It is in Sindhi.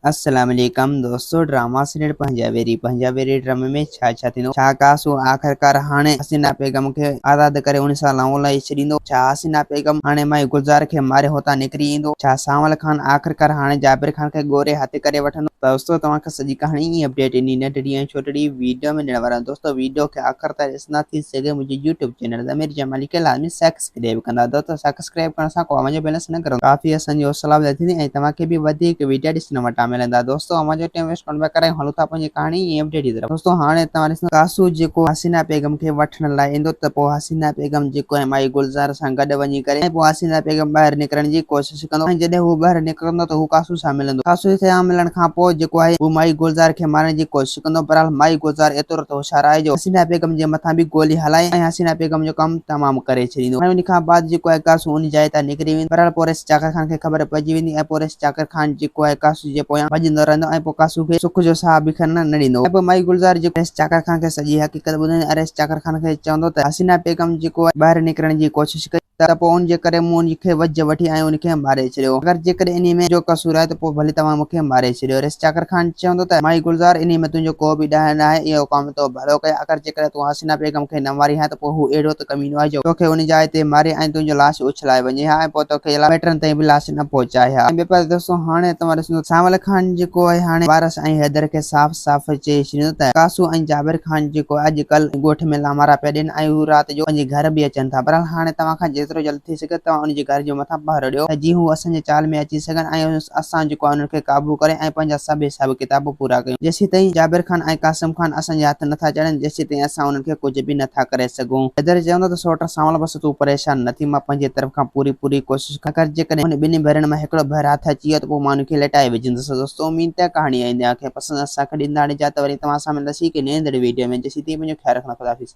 السلام عليڪم دوستو ڊراما سيريل پنهنجا ويري پنهنجا ويري ڊرامي ۾ ڇا ڇا ٿيندو ڇا ڪاسو آخرڪار هاڻي حسينا بيگم کي آزاد ڪري ان سان لائون لائي ڇڏيندو ڇا حسينا بيگم هاڻي مائي گلزار کي ماري هتان نڪري ايندو ڇا سانول خان آخرڪار هاڻي جابر خان کي ڳوري هٿ ڪري وٺندو. دوستو توهان کي سڄي ڪهاڻي ۽ اپڊيٽ انهي ننڍڙي ۽ ڇوٽڙي ويڊيو ۾ ڏيڻ وارو آهيان دوستو ويڊيو کي آخر تائين ڏسندا ٿي سگهي منهنجي يوٽيوب چينل ضمير جمالي کي لازمي سبسڪرائيب ڪندا دوستو سبسڪرائيب ڪرڻ سان ڪو اوهان جو بيلنس نه ڪرندو ڪافي اسان جي حوصلا افزائي ٿيندي ۽ توهان کي به وڌيڪ ويڊيا ڏسڻ وٽان ملندا دوستو اوهان جو ٽائيم ويسٽ ڪونه پيا ڪرايون هلون ٿا پنهنجي ڪهاڻي ۽ اپڊيٽ جي طرف دوستو هاڻي توهان ڏسندا ڪاسو جيڪو حسينا بيگم کي وٺڻ لاء ايندو ته پوء حسينا بيگم جيڪو ۽ مائي گلزار سان گڏ وڃي ڪري ۽ پوء حسينا بيگم ٻاهر نڪرڻ جي ڪوشش ڪندو ۽ جڏهن هو ٻاهر نڪرندو ته هو ڪاسو سان ملندو ڪاسو سان ملڻ کان پوء جيڪو آهي هو مائي گلزار کي مارڻ جي ڪوشش ڪندو بهرحال مائي گلزار ايترو ته هوشيار آهي جو حسينا بيگم جي مٿان به گولي هلائي ۽ حسينا بيگم جو ڪم تمام ڪري ڇڏيندو ۽ ان کان بعد جيڪو آهي قاسم ان جاء تان نڪري ويندو بهرحال پوء رئيس چاڪر خان کي خبر پئجي ويندي ۽ پوء رئيس چاڪر خان جيڪو آهي قاسم جي پويان ڀڄندو رهندو ۽ پوء قاسم کي سک جو ساهه به کڻڻ نه ڏيندو ۽ پوء مائي گلزار جيڪو رئيس چاڪر خان کي سڄي حقيقت ٻڌائيندي ۽ رئيس چاڪر خان کي چوندو ته حسينا بيگم جيڪو آهي ٻاهر نڪرڻ جي ڪوشش ڪئي. ته پوء ان جي ڪري مون ان کي وجهه وٺي ۽ ان کي ماري ڇڏيو. اگر جيڪڏهن انهيء ۾ منهنجو قصور آهي ته پوء ڀلي توهان مون کي ماري ڇڏيو. رئيس چاڪر خان چوندو ته مائي گلزار انهيء ۾ تنهنجو ڪو به ڏاهه ناهي، اهو ڪم تو ڀلو ڪيو. اگر جيڪڏهن تون حسينه بيگم کي نه مارين ها ته پوء هو اهڙو ته ڪمينو آهي جو توکي ان جاء تي ماري ۽ تنهنجو لاش اڇلائي وڃي ها ۽ پوء توکي مائٽن تائين به لاش نه پهچائي ها. ۽ ٻئي پاسي دوستو هاڻي توهان ڏسندو ته سانول خان جيڪو آهي هاڻي وارث ۽ حيدر کي صاف صاف چئي ڇڏيندو ته قاسو ۽ جابر خان جيڪو اڄ ڪلهه ڳوٺ ۾ لامارا پيا ڏين ۽ هو رات جو پنهنجي گهر به اچن ٿا. بهرحال هاڻي توهان کان جيترو جلد ٿي سگهي توهان ان جي گهر جي مٿان پهرو ڏيو ته جيئن هو اسان جي چال ۾ اچي سگهن ۽ اسان جيڪو آهي انهن کي قابو ڪري ۽ پنهنجا سڀ حساب ڪتاب پورا ڪيون. جيسيتائين جابر خان ۽ قاسم خان اسان جي هٿ نٿا چڙهن جيسيتائين اسان انهن کي ڪجهه به نٿا ڪري سگهون. حيدر چوندو ته سوٽ سانول بس تون پريشان نه ٿي مان پنهنجي طرف کان پوري پوري ڪوشش ڪندس. اگر جيڪڏهن انهن ٻنهي ڀيرن مان هڪڙو ڀير هٿ اچي ويو ته پوء مان انهن کي لٽائي وجهندس. دوستو اميد ته ڪهاڻي آئنده کي پسند اسان کي ڏيندا اجازت وري توهان سان ملنداسين هڪ نئين ايندڙ ويڊيو ۾ جيسيتائين پنهنجو خيال رکندا خدا حافظ.